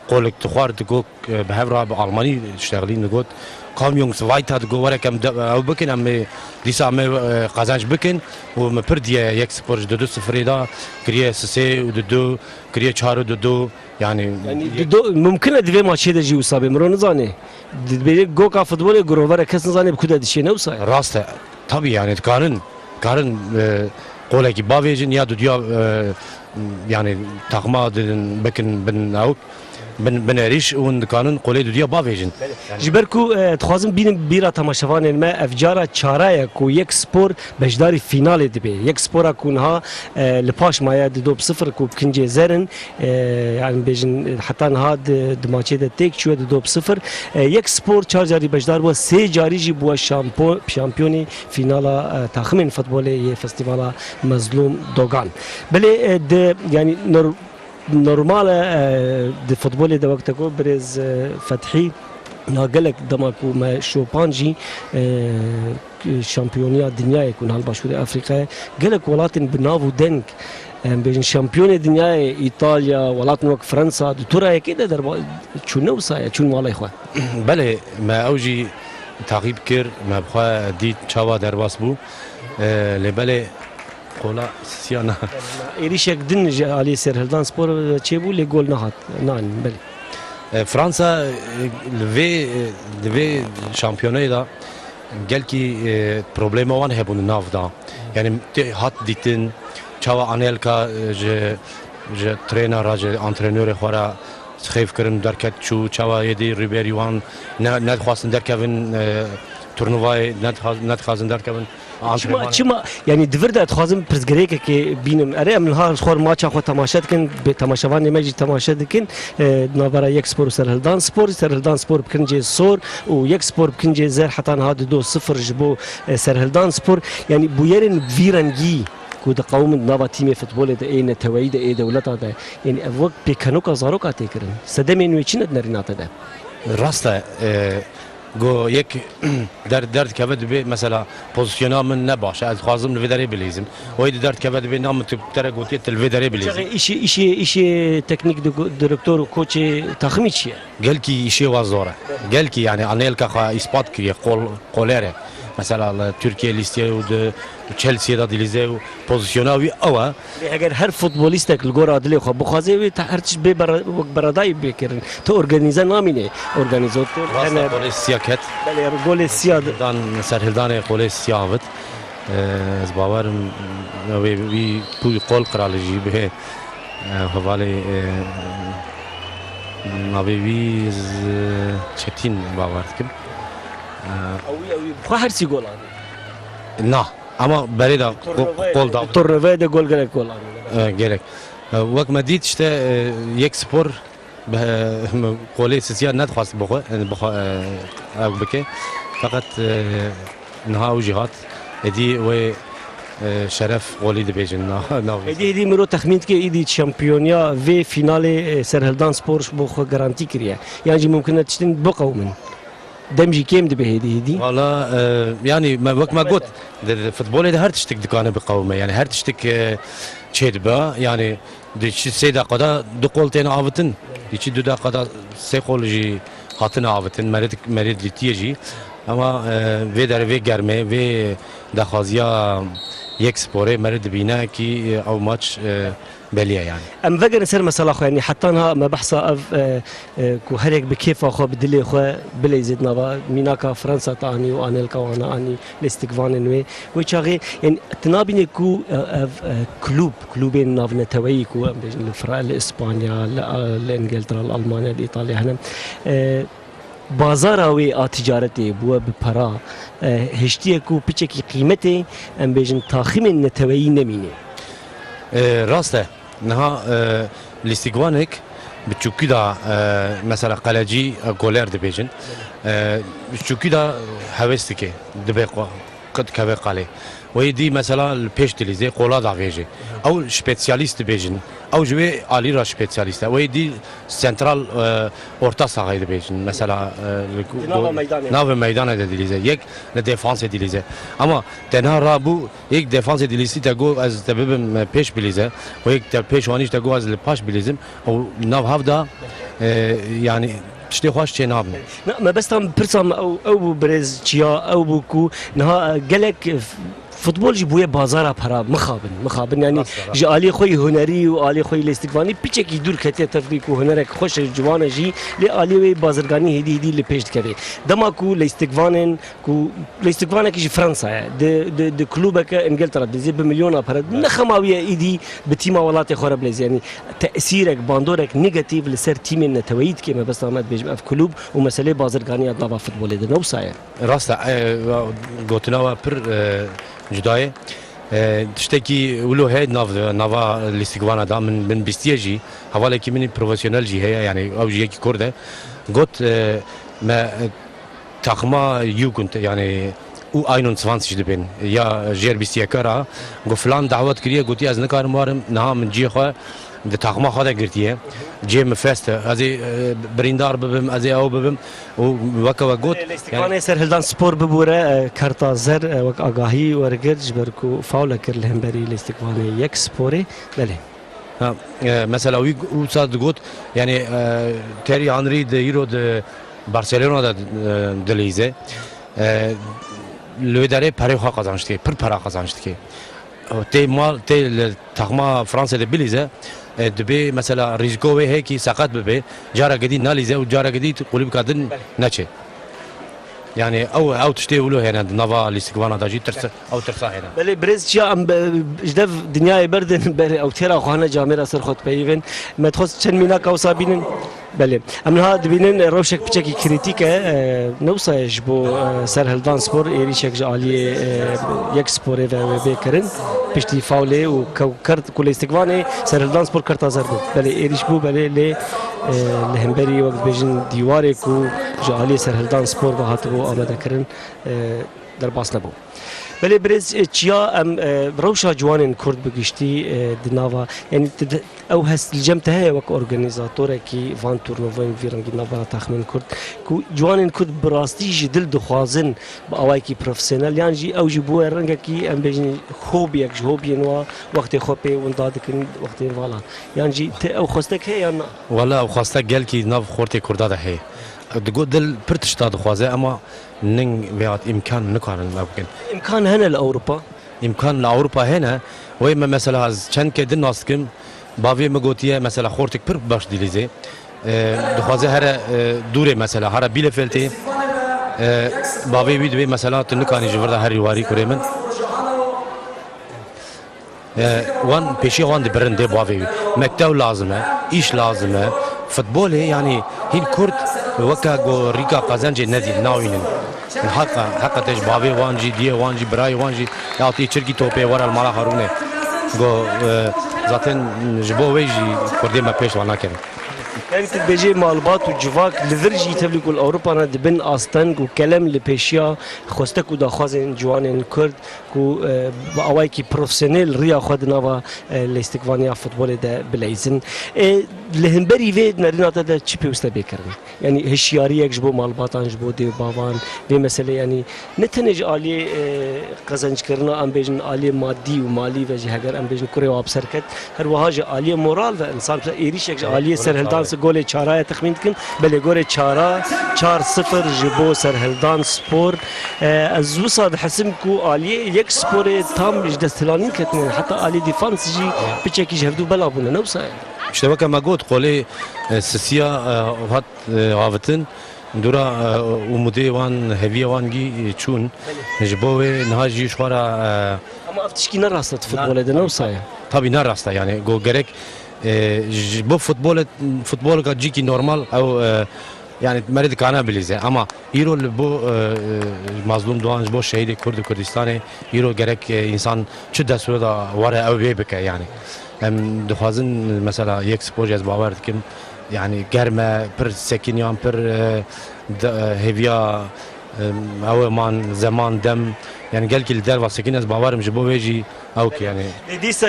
qolek dixwar digot, e, bi hev re bi Almanî diştexilîn digot, Komm Jungs, weiter digot, were kem de-, ew bikin, em ê dîsa em ê, e, qezenc bikin û min pir diye Yek Spor ji du du sifirê de kiriye sisê û du du, kiriye çar û du du. Yani, Yani, di do-, mumkin e di vê maçê de jî wisa bê, miro nizanê. Dibêje goka futbolê girovere, kes nizanê bi ku de dişê, ne wisa ye? Rast e. Tabii yani, dikarin, dikarin, e, qolekî bavêjin ya dudiya, e, yani, taxma didin, bikin bin ew, bin, bin êrîş û hûn dikarin qolê dudiya bavêjin. Ji ber ku, e, dixwazim bînim bîra temaşevanên me, ev cara çara ye ku Yek Spor beşdarî fînalê dibe. Yek Spora ku niha, e, li paş maye di do bi sifir ku bi kincê zer in, e, yani bêjin, e, heta niha di, di maçê de têk çûye di do bi sifir. E, Yek Spor çar carî beşdar bûye, sê carî jî bûye şampo-, şampiyonî fînala, e, taximên futbolê yê Festîvala Mezlûm Dogan. Belê, e, di, yani nor-, normal e, e, di futbolê de wek te got birêz, e, Fethî, ya gelek dema ku me şopan jî, e, şampiyoniya dinyayê ku niha li Başûrê Afrîkayê, gelek welatên bi nav û deng, em bêjin şampiyonê dinyayê, Îtalya, welatên wek Fransa, di tura yekê de derba-, çûne wisa ye, çûn malê xwe. Belê, me ew jî taqîb kir, me bi xwe dît çawa derbas bû. E, lê belê qola sisiya na. Êrîşek din ji alî Serhildan Spor çêbû, lê gol nehat, nanîn, belê. E, Fransa, e, li vê, e, li vê şampiyonayê de gelkî, e, problema wan hebûn nav da. Yani tê hat dîtin, çawa Anelka, e, ji, ji trêna re, ji antrenörê xwe re xêf kirin, derket çû, çawa êdî Ribery wan ne, nedixwastin derkevin, e, turnuvayê, nedixwaz-, nedixwazin derkevin. Çima, antrenman. Çima, yani di vir de dixwazim pirsgirêkekê bînim. Erê, em niha ji xwe maça xwe temaşe dikin, bê temaşevanê me jî temaşe dikin. E, navbera Yek Spor û Serhildan Spor, Serhildan Spor bi kincê sor û Yek Spor bi kincê zer heta niha di do sifir ji bo, e, Serhildan Spor. Yani bûyerên vî rengî ku diqewimin di nava tîmê futbolê de, ê neteweyî de, ê dewleta de, yani ev wek pêkenoka zaroka tê kirin. Sedemên wê çi ne di nerîna te de? Rast e, e, Go yek der, derdikeve dibê, mesela, pozisyona min ne baş e, ez dixwazim li vê derê bilîzim. Wê di derdikeve dibê, na min tu te re gotiye tu li vê derê bilîzî. Çaxê îşê, îşê, îşê teknîk di-, direktor û koçê taximî çi ye? Gelkî îşê wa zor e. Gelkî, yani, Anelka xwe îspat kiriye, qol, qolêr e. Mesela li Tirkiye lîstiye û di Chelsea'yê de dilîze û pozisyona wî ew e. Lê heger her futbolîstek li gora dilê xwe bixwaze, wê te her tişt bê bere-, wek beredayî bê kirin. Tu organîze namînê, organîzatör. Rasta hene. Golê siya ket. Belê, golê siya di- Dan, Serhildanê golê siya avit. Ee, ez bawerim, wê wî pû qol qiralê jî bihê, ee, hevalê, ee, navê wî ez çetîn bawer dikim. Ee, Ew wî, ew wî. Xwe her sî gol anî. Na. Ama berê de qo-, qol da. Turnuvayê de gol gelek gol anîne. E, gerek. E, wek me dît işte, e, Yek Spor be-, qolê sisiya nedixwast bixwe, e, bixwe, e, ew bike. Feqet, e, niha ew jî hat. Êdî wê, e, şeref qolî dibêjin na, nav. Êdî, êdî miro texmîn dike, êdî şampiyoniya vê fînalê, e, Serhildan Spor ji bo xwe garantî kiriye. Yan jî mumkin e tiştin biqewimin. Dem jî kêm dibe hêdî hêdî. Wala, e, yani me, wek me got, di, di futbolê de her tiştik dikane biqewime. Yani her tiştik, e, çêdibe. Yani di çi sê deqa de du qol têne avitin. Di çi du deqa de sê qol jî hatine avitin. Merê dik-, merê dîtiye jî. Ama, e, vê derê vê germê, vê daxwaziya Yek Sporê merê dibîne kî, e, ew maç, e, Belî ye yani. Em vegerin ser mesela xwe, yanî heta niha me behsa ev, e, e, ku her yek bi kêfa xwe, bi dilê xwe bileyzê di nava mînaka Fransa te anî û Anelka wana anî, lêstikvanên wê. Wê çaxê, yanî tu nabînî ku, e, ev, e, klûb, klûbên navneteweyî ku em bêjin li Fra-, li Îspanya, li, li Îngiltere, li Almanya, li Îtalya hene, e, Bazara wê a ticaretê bûye bi para, e, hiştiye ku piçekî qîmetê, em bêjin, taximên neteweyî nemîne. E, rast e. Niha, e, lîstikvanek bi çûkî de, e, mesela qelecî, e, goler dibêjin. E, bi çûkî de hewes dike, dibe qo-, qe-, dikeve qalê. Wê dî mesela li pêş dilîzê, qola davêje. Ew spesyalîst dibêjin. Ew ji wê alî re spesyalîst e. Wê dî sentral, e, orta sahayê dibêjin. Mesela, e, li ku-, Di nava do-, meydanê. Navê meydanê de dilîze. Yek li defansê dilîze. Ama tenha rabû, yek defansê dilîzî te got ez te bibim, e, pêş bilîze. Û yek te pêş wanî te got ez li paş bilîzim. Ew nav hev da, e, yani tiştê xweş çê nabin. Na, mebesta min pirsa min ew, ew bû birêz Çiya, ew bû ku niha, e, gelek, e, f-, futbol jî bûye bazara para, mixabin, mixabin, yanî Rast e, rast. Ji aliyê xwe yê hunerî û aliyê xwe yê lêstikvanî piçekî dûr ketiye tevlî ku hunerek xweş e, ciwan e jî, lê aliyê wê bazirganî hêdî hêdî li pêş dikeve. Dema ku lêstikvanên, ku lêstikvanekî ji Fransa ye, di, di, di klûbeke Îngiltere dilîze bi milyona pere, ne xema wî ye îdî bi tîma welatê xwe re bilêze. Yanî tesîrek, bandorek negatîf li ser tîmên neteweyî dike, mebesta me dibêjim ev klûb û meselê bazirganiya di nava futbolê de ne wisa ye. Rast e, e, gotina we pir, e, cuda ye. E, tiştekî wilo heye nav, nava lîstikvana da min, min bîstiye jî, hevalekî min profesyonel jî heye, yani ew jî yekî Kurd e. Got, e, me, e, taxima Jugend, yani U einundzwanzig dibên, ya jêr bîst yeka ra, got filan dawet kiriye, gotiye ez nikarim warim, niha min cihê xwe di taxima xwe de girtiye. Cihê min fest e. Ez ê, e, birîndar bibim, ez ê ew bibim. Û weke we got, Lê Lêstikvanê yani Serhildan Spor bibûre, e, karta zer, e, wek agahî wergirt, ji ber ku faule kir li hemberî Lêstikvanê yek Sporê. Belê. Ha, e, mesela wî, wisa digot, yani, e, Thierry Henry di îro di Barcelona de, e, dilîze. E, li wê derê perê xwe qazanç dike, pir pera qazanç dike. Tê mal, tê li taxma Fransê de bilîze, e, dibê mesela rîziko wê heye kî seqet bibe, careke dî nalîze û careke dî kulîbka din neçe. Yani ew, ew tiştê wilo hene di nava lîstikvana de jî tirse, ew tirsa hene. Belê birêz Çiya, em be-, ji dev dinyayê berdin, berê ew têra xwe hene camêra ser xwe dipeyivin. Me dixwest çend mînaka wisa bînin. Belê. Em niha dibînin rewşek piçekî krîtîk e, e, ne wisa ye ji bo, e, Serhildan Spor êrîşek ji aliyê, e, yek Sporê ve wê bê kirin. Piştî faulê û kew-, kert ku lêstikvanê Serhildan Spor kerta zer bû. Belê êrîş bû, belê lê, e, li hemberî wek dibêjin dîwarê ku ji aliyê Serhildan Spor ve hatibû amade kirin, e, derbas nebû. Belê birêz, e, Çiya, em, e, rewşa ciwanên Kurd bi giştî, e, di nava, yanî di, di, ew hest li cem te heye wek organîzatorekî van turnuvên vî rengî navbera taxmên Kurd, ku ciwanên Kurd bi rastî ji dil dixwazin bi awayekî profesyonel, yan jî ew jî bûye rengekî, em bêjin, hobiyek ji hobiyên wa, wextê xwe pê winda dikin, wextên vala, yan jî te ew xwestek heye yan na? Wele ew xwestek gelkî nav xortê Kurda de heye. Digot dil pir tişta dixwaze, ema ning vêhat îmkan nikarin me bikin. Îmkan hene li Ewropa? Îmkan li Ewropa hene. Wê me mesela ez çend ke din nas dikim, bavê min gotiye mesela xortik pir baş dilîzê. E, dixwaze here, e, dûrê mesela, here Bielefeldê. E, bavê wî dibê mesela tu nikanî ji vir de herî warî kurê min. E, wan pêşiya wan dibirin dê bavê wî. Mektev lazim e, îş lazim e. Futbolê, yanî hîn Kurd weke go rîka qezencê nedî, nawînin. Heqa, heqa te ji bavê wan jî, diyê wan jî, birayê wan jî, ya tê çirkî topê were li mala Harûnê. Go, e, zaten ji bo wê jî Kurdê me pêş wan nakevin. Yanî tu dibêjê malbat û civak li vir jî tevlî ku li Ewropa ne dibin asteng û kelem li pêşiya xwestek û daxwazên ciwanên Kurd ku, e, bi awayekî profesyonel riya xwe di nava, e, lêstikvaniya futbolê de bileyzin. E, li hemberî vê nerîna te de çi pêwîst e bê kirin? Yanî hişyariyek ji bo malbatan, ji bo dê û bavan vê meselê, yanî ne tenê ji aliyê, e, qezenckirina, em bêjin aliyê madî û malî ve jî heger em bêjin kurê wa bi ser ket, her wiha ji aliyê moral ve insan êrîşek ji aliyê Serhildan Golê Çara ye, texmîn dikim. Belê, Golê Çara, çar sifir ji bo Serhildan Spor. E, ez wisa dihesim ku aliyê yek Sporê tam ji desthilanîn ketine, heta aliyê dîfans jî piçekî ji hevdû bela bûne, ne wisa ye? İşte weke me got, qolê, e, sisiya, e, hat, e, havitin, dûra, e, umudê wan, heviyê wan gî, e, çûn. Ji bo wê niha jî ji xwe re, e, Ama ev tişkî ne rast e di futbolê de, ne wisa ye? Tabî ne rast e, yani go gerek, e, ji bo futbolê, futbolka cîkî normal ew, e, Yani merê dikane bilîze ama îro li bo, e, e, Mazlûm Doğan, ji bo şehîdê Kurd û Kurdistanê îro gerek, e, însan çi destûre da were ew vê bike yani. Em dixwazin mesela yek spor jî ez bawer dikim yani germe pir sekiniyan pir, e, de, e, hêviya, e, ew man zeman dem yani gelkî li derva sekin ez bawerim ji bo vê jî ew ki yani. Lê dîsa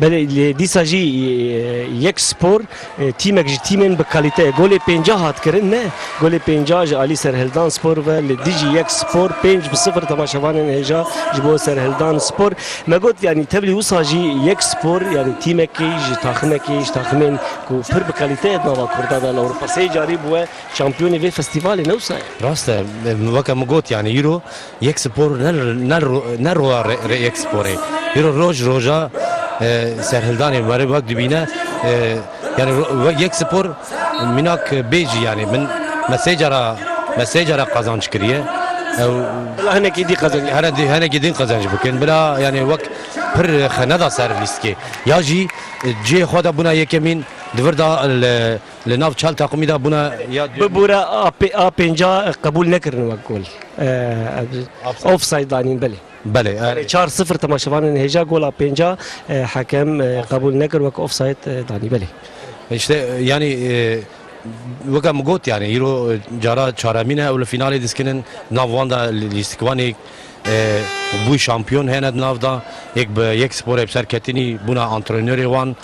Belê, lê dîsa jî, e, yek spor, e, tîmek ji tîmên bi kalîte ye. Golê pênca hat kirin, ne? Golê pênca ji alî Serhildan Spor ve li dijî yek spor, pênc bi sifir temaşevanên hêja ji bo Serhildan Spor. Me got, yanî tevlî wisa jî yek spor, yanî tîmekî ji taximekî, ji taximên ku pir bi kalîte ye di nava Kurda de li Ewropa. Sê carî bûye şampiyonê vê festîvalê, ne wisa ye? Rast e, weke min got, yanî îro yek spor ne, ne, ne roya rê, rê yek sporê. Îro roj roja, e, serhildanê were wek dibîne, e, yani ro-, we-, yek spor minak bêjî yani min me sê cara, me sê cara qazanç kiriye. Ew Bila hinekî dî qazanç. Hene dî, henekî din qazanç bikin. Bila yani wek pir xeneda ser lîstikê. Ya jî, e, cihê xwe de bûna yekemîn, di vir de li, li nav çal takımî de bûna ya Bibûre a pê-, a pênca qebûl nekirin wek gol. E, Offside. Offside danîn, belê. Belê, e, Çar sifir temaşevanên hêja gola pênca, e, hekem, e, qebûl nekir wek offside, e, danî, belê. İşte, e, yani, e, weke min got, yani, îro, e, cara çaremîn e, ew li finalê diskinin, nav wan de lî-, lîstikvanê, e, bû şampiyon hene di nav de, yek bi yek sporê bi ser ketinî bûna antrenörê wan.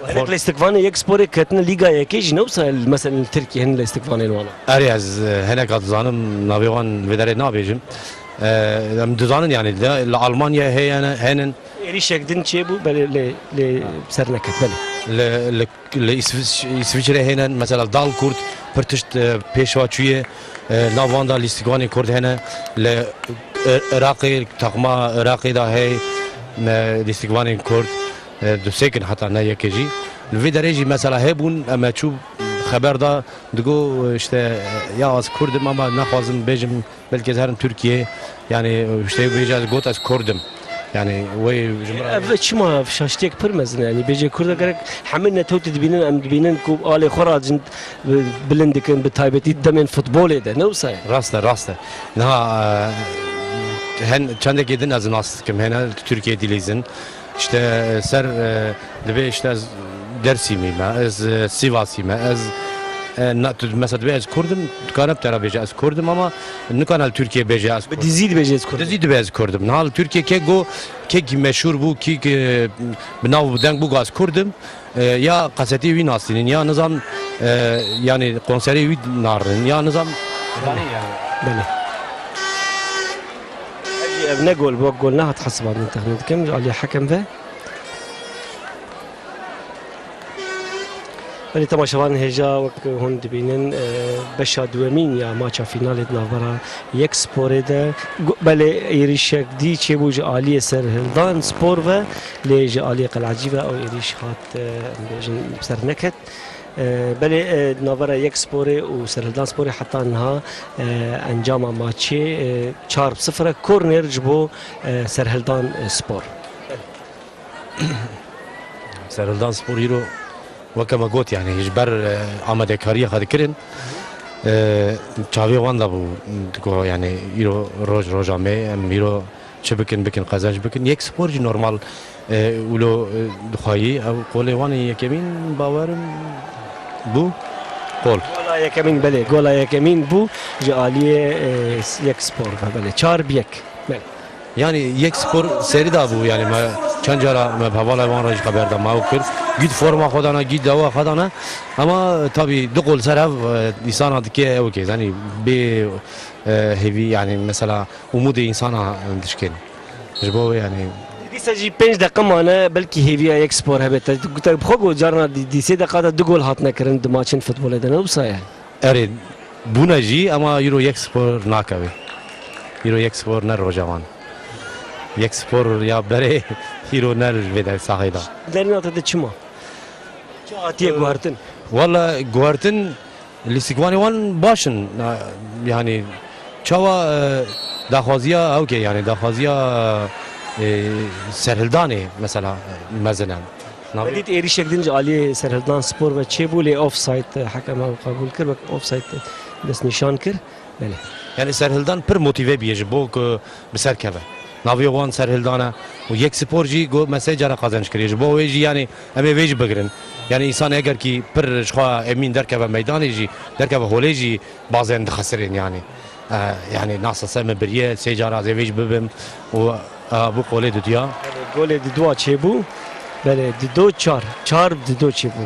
Hinek lîstikvanê yek sporê ketine Lîga Yekê jî ne wisa, mesela li Tirkiyê hin lîstikvanên wana. Erê ez, e, hineka dizanim navê wan vê derê nabêjim. E, em dizanin yani de, li Almanya heyene, henin. Êrîşek din çêbû, belê lê, lê ser neket, belê. Li, li, li Îsviç-, Îsviçre hênin, mesela Dalkurd pir tişt, e, pêşwa çûye, e, nav wan da lîstikvanê Kurd hene, li, e, Iraqê, takma Iraqê da hey, me lîstikvanên Kurd, e, du sêkin heta ne yekê jî. Li vê derê jî mesela hebûn, em e çû xeber da, digo, işte, ya ez Kurd im ama naxwazim bêjim, belkî ez herim Tirkiyeyê, yani, işte, bêje ez got ez Kurd im. Yani, wê ji min re Ev çima şaştiyek pir mezin e, yani, bêje Kurda gerek hemî netewtî dibînin, em dibînin ku alê xwe racin bilind dikin, bi taybetî demên futbolê de, ne wisa ye? Rast e, rast e. Niha, e, hen, çendekê din ez nas dikim, hene Tirkiyeyê dilîzin. İşte, e, ser, e, dibê işte ez Dersimî me, ez, e, Sivasî me, ez, e, na, tu, mesela dibê ez Kurd im, dikare bi te re bêje ez Kurd im ama nikane li Tirkiyê bêje ez Kurd im. Bi dizî dibêje ez Kurd im. Dizî dibê ez Kurd im. Niha li Tirkiyê kê go, kê kî meşhur bû, kî, kî bi nav û deng bû go ez Kurd im, e, ya qesetî wî nasînin, ya nizam, e, yani konserê wî narinin, ya nizam. Belê. Ev jî ev ne gol, wek gol nehat hesibandin, texmîn dikim, ji alî hekem ve. Belê temaşevan hêja wek hûn dibînin, e, beşa duwemîn ya maça fînalê di navbera yek sporê de, gu-, belê êrîşek dî çêbû ji aliyê Serhildan Spor ve, lê ji aliyê Qelacî ve ew êrîş hat, e, em bêjin ser neket. E, belê, e, di navbera yek sporê û Serhildan Sporê heta niha, e, encama maçê, e, çar bi sifir e, korner ji bo, e, Serhildan, e, Spor. Serhildan Spor îro weke me got, yani ji ber, e, amadekariya xwe dikirin, e, çavê wan de bû, digo, yani îro roj roja me, em îro çi bikin, bikin, qezenc bikin. Yek Spor jî normal, e, wilo, e, dixwayî, ew qolê wan ê yekemîn bawerim bû. Qol. Gola yekemîn, belê, gola yekemîn bû ji aliyê, e, Yek Spor ve, belê. Çar bi yek. Belê. Yani yek spor serî da bû, yani me çend cara me bi hevala wan re jî xeber da, me ew kir. Gî di forma xwe dana, gî di dawa xwe dana. Ama tabii du qol ser hev, e, îsana dike ew ke, yani bê, e, hêvî, yani mesela umudê îsana dişkên. Ji bo wê yani. Dîsa jî pênc deqe mane, belkî hêviya yek spor hebe. Te, te bi xwe got carna dî, dî sê deqa de du gol hatine kirin di maçên futbolê de, ne wisa ye? Erê, bûne jî, ema îro yek spor nakeve. Îro yek spor ne roja wan. Yek spor ya berê, îro ne vê der saxê de. Derîna te de çima? Çi hatiye guhertin? Walla guhertin, lîstikvanê wan baş in. Na, yani, çawa, e, daxwaziya, ewke, yani, daxwaziya, e, serhildanê, mesela, e, mezin e. Navê Belê êrîşek din ji aliyê Serhildan Spor ve çêbû, lê offside, e, hekema qebûl kir, wek offside destnîşan kir. Belê. Yani Serhildan pir motive bûye ji bo ku bi ser keve. Navê wan Serhildan e û Yek Spor jî got me sê cara qazanç kiriye. Ji bo wê jî yani em ê vê jî bigirin. Yani însan eger kî pir ji xwe emîn derkeve meydanê jî, derkeve holê jî bazen dixesirên yani. E, yani nasıl se min biriye, sê cara ez ê vê jî bibim û, e, bû qolê diduya. Belê, golê diduya çêbû. Belê, dido çar. Çar dido çêbû.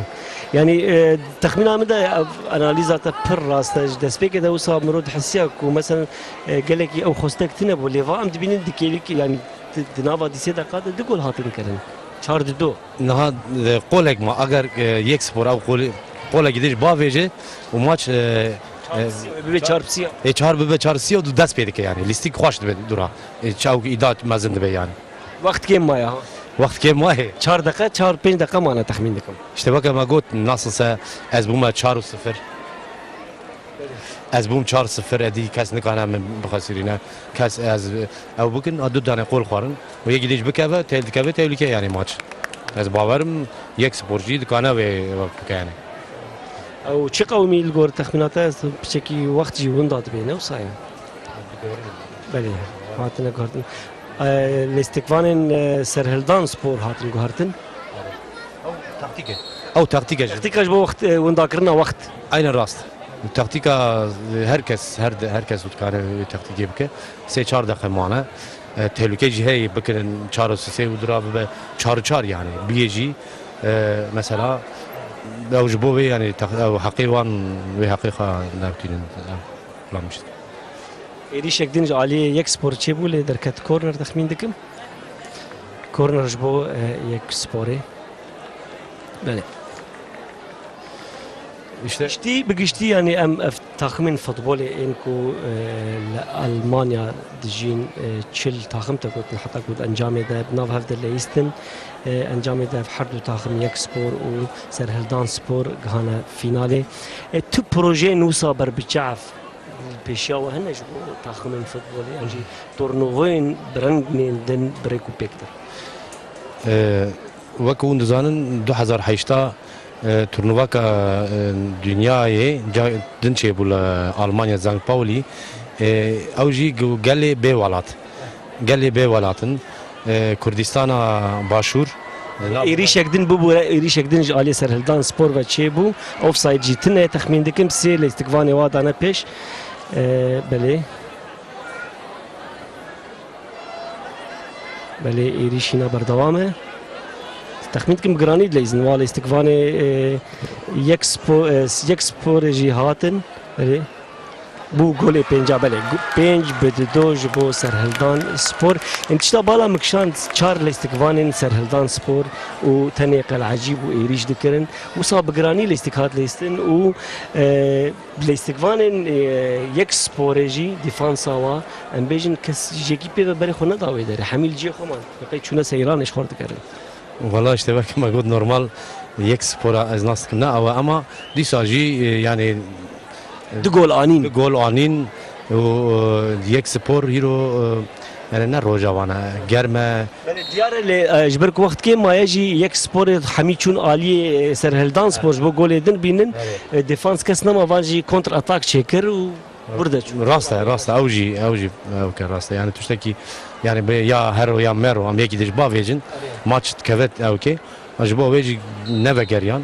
Yani, e, texmîna min de, e, analîza te pir rast e. Ji destpêkê de wisa mirov dihisiya ku, meselen, e, gelekî ew xwestek tune bû. Lê va em dibînin di kêlîk, yani di, di nava dîsê deqa de du gol hatin kirin. Çar dido. Niha, e, qolek ma, eger, e, Yek Spor ew qolê, qolekî din jî bavêje û maç, e, e, Bibe çar pisiya. Ê çar bibe çar sî û du dest pê dike yani. Lîstik xweş dibe dura. Ê çaw îda mezin dibe yani. Wext kêm maye ha. Wext kêm maye. Çar deqe, çar pênc deqe mane texmîn dikim. İşte weke me got, nasıl se ez bûme çar û sifir. Ez bûm çar sifir, edî kes nikane min bixesirîne. Kes ez, ew bikin, a du dane qol xwarin. Û yekî dî jî bikeve, têl dikeve, tehlike yani maç. Ez bawerim, Yek Spor jî dikane wê bike yani. Ew çi qewimî li gor texmîna te, piçekî wext jî winda dibê, ne wisa ye? Belê, hatine guhertin. E, lêstikvanên, e, Serhildan Spor hatin guhertin. Ew taktîk e. Ew taktîk e. Taktîka ji bo wext, e, windakirina wext. Aynen rast. Taktîka, e, her kes, her de, her kes dikare wê taktîkê bike. Sê çar deqe mane. E, tehlûke jî heye bikirin çar û sê û dura bibe çar û çar yani. Biyê jî, e, mesela, ew ji bo wê yani tak-, ew heqê wan, wê heqê xwe navtînin. Ew plan mişt. Êrîşek din ji aliyê Yek Spor çêbû lê derket korner, texmîn dikim. Korner ji bo, e, Yek Sporê. Belê. İşte. Giştî, bi giştî, yani em ev taximên futbolê ên ku, e, li Almanya dijîn, e, çil taxim te gotin, heta ku di encamê de bi nav hev de leyîstin, e, encamê de ev her du taxim Yek Spor û Serhildan Spor gihane fînalê. E, tu projeyên wisa ber bi çav pêşiya we hene ji bo taximên futbolê, yan jî turnuvayên bi rengên din bi rêk û pêk de? E, wek hûn dizanin, du hezar heşta, e, turnuvaka, e, dinyayê ca-, din çêbû li Almanya, Sankt Pauli. E, ew jî gu-, gelê bê welat. Gelê bê welat in. E, Kurdistana Başûr. E, Êrîşek din bibûre, êrîşek din ji aliyê Serhildan Spor ve çêbû. Offside jî tune, texmîn dikim sê lêstikvanê wa dane pêş. E, belê. Belê, êrîşîna berdewam e. Texmîn dikim bi giranî dileyzin. Wa lêstikvanê, e, Yek Spo-, e, Yek Sporê jî hatin. Belê. Bû golê pênca, belê. Gu-, pênc bi dido ji bo Serhildan Spor. Em tişta bala min kişand, çar lêstikvanên Serhildan Spor û tenê Qelhecî bû êrîş dikirin. Wisa bi giranî lêstik hat lêstin û, e, lêstikvanên, e, Yek Sporê jî, dîfansa wa, em bêjin, kes jekî pê ve berê xwe neda wê derê. Hemî li cihê xwe man. Qey çûne seyranê ji xwe digerin. Wala işte weke me got normal Yek Spora ez nas dikim ne awe, ama dîsa jî, e, yani, e, Du gol anîn. Du gol anîn û, e, Yek Spor hîro, e, yani ne roja wan e, germ e. Belê, diyar e, lê, e, ji ber ku wext kêm maye jî Yek Sporê hemî çûn aliyê, e, Serhildan Spor ji bo golê din bînin. Evet. E, defans kes nema, van jî kontratak çêkir û Burada çû. Rast e, rast e. Ew jî, ew jî, ew ke rast e. Yani tiştekî, yani bê ya hero ya mero, em yekî dî jî bavêjin. Maç dikeve ewkê. Ji bo wê jî nevegeriyan.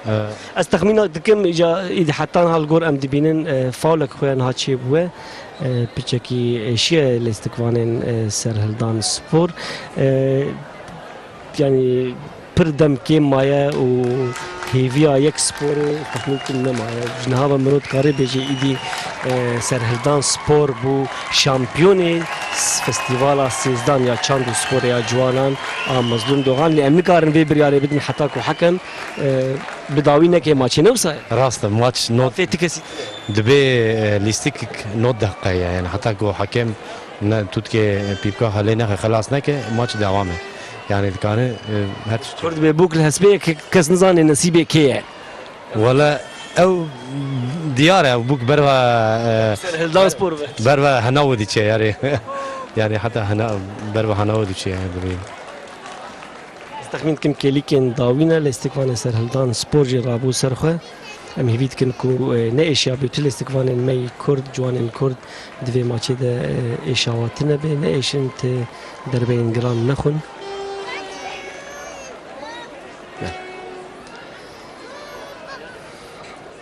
E, Ez texmîna dikim, îca îdî heta niha li gor em dibînin, e, faulek xwe ya niha çêbûye. E, piçekî êşiye lêstikvanên, e, Serhildan Spor. E, Yani pir dem kêm maye û hêviya Yek Sporê texmîn kim nemaye. Ji niha ve mirov dikare bêje îdî, e, Serhildan Spor bû şampiyonê s-, festîvala sêzdan ya çand û sporê ya ciwanan a Mezlûm Dogan. Lê em nikarin vê biryarê bidin heta ku hekem, e, bi dawî neke maçê, ne wisa ye? Rast e, maç not Fê ti kesî. Dibê, e, lîstik not deqe ye. Yani heta ku hekem ne, tutkê pîpka xelê nexe, xelas neke, maç dewam e. Yani dikare, e, her tişt. Kurd bê bûk li hespê ye, ke-, kes nizane nesîbê kê ye. Wala ew diyar e, ew bûk berva, e, Serhildan Spor ve. Berva hena we diçe yani. Yani heta hena, berva hena we diçe yani dibê. Texmîn dikim kêlîkên dawî ne, lêstikvanê serhildan spor jî rabû ser xwe. Em hêvî dikin ku, e, neêşiya bê tu lêstikvanên me yî Kurd, ciwanên Kurd di vê maçê de, e, êşawa tune bê, neêşin tê derbeyên giran nexwin.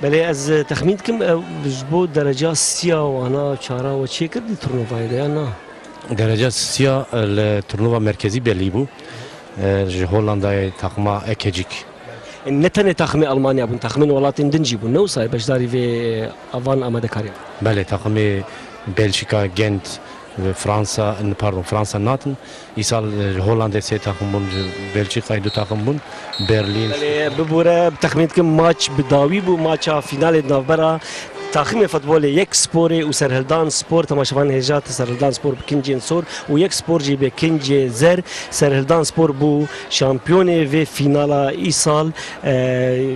Belê ez, e, texmîn dikim, ew ji bo dereca siya wana çara we çêkir di turnuvayê de ya na? Dereca siya, e, li turnuva merkezî belî bû. E, ji Hollandayê taxima Ekecik. E, ne tenê taximê Almanya bûn, taximên welatên din jî bûn. Ne wisa ye beşdarî vê, e, van amadekariya? Belê, taximê Belçika, Gent, e, Fransa, pardon, Fransa natin. Îsal, e, ji Hollandê sê taxim bûn, ji Belçîkayê du taxim bûn, Berlîn. Belê, bibûre, bi texmîn dikim maç bi dawî bû, maça fînalê di navbera taximê futbolê Yek Sporê û Serhildan Spor, temaşevan hêja di Serhildan Spor bi kincên sor û Yek Spor jî bi kincê zer. Serhildan Spor bû şampiyonê vê fînala îsal. E,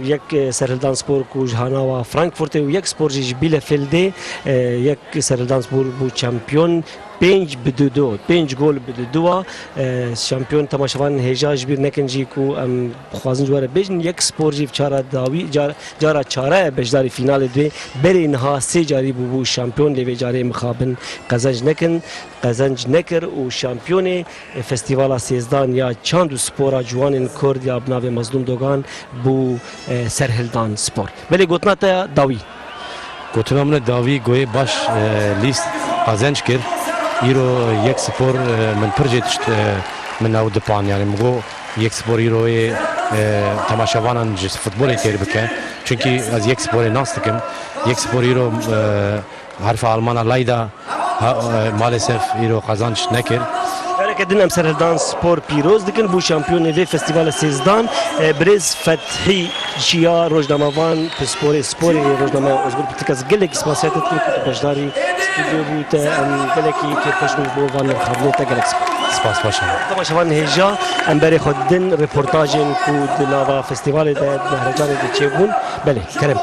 yek, e, Serhildan Spor ku ji hanawa Frankfurtê û Yek Spor jî ji Bielefeldê, e, Yek Serhildan Spor bû şampiyon. Pênc bi du du, pênc gol bi du du wa, e, şampiyon. Temaşevanên hêja ji bîr nekin jî ku em dixwazin ji we re bêjin, Yek Spor jî çara dawî, car-, cara çara ye beşdarî fînalê dibê. Berê niha sê carî bûbû şampiyon, lê vê carê mixabin qezenc nekin, qezenc nekir û şampiyonê, e, Festîvala Sêzdan ya Çand û Spora Ciwanên Kurd ya bi navê Mazlûm Dogan bû, e, Serhildan Spor. Belê gotina te ya dawî. Gotina min e dawî goyê baş, e, lîst qazenc kir. Îro Yek Spor, e, min pir jê tişt, e, min ew dipan. Yani min got Yek Spor îro yê, e, temaşevanan ji futbolê têr bike. Çünkü ez Yek Sporê nas dikim. Yek Spor îro, e, herfa Almana Layda ha, e, maalesef îro qazanç nekir. Careke din em Serhildan Spor pîroz dikin, bû şampiyonê vê festîvala sêzdan. E, birêz Fethî Çiya, rojnamevan, pisporê sporê, rojnameya Ozgur Pitik, ez gelekî spasiya te dikim ku tu beşdarî stûdyo bû, te em gelekî kêfxweş bûn ji bo van mixabinê te, gelek spas. Spas, baş e. Temaşevan hêja, em berê xwe didin reportajên ku di nava festîvalê de, di mehrecanê de çêbûn. Belê, kerem.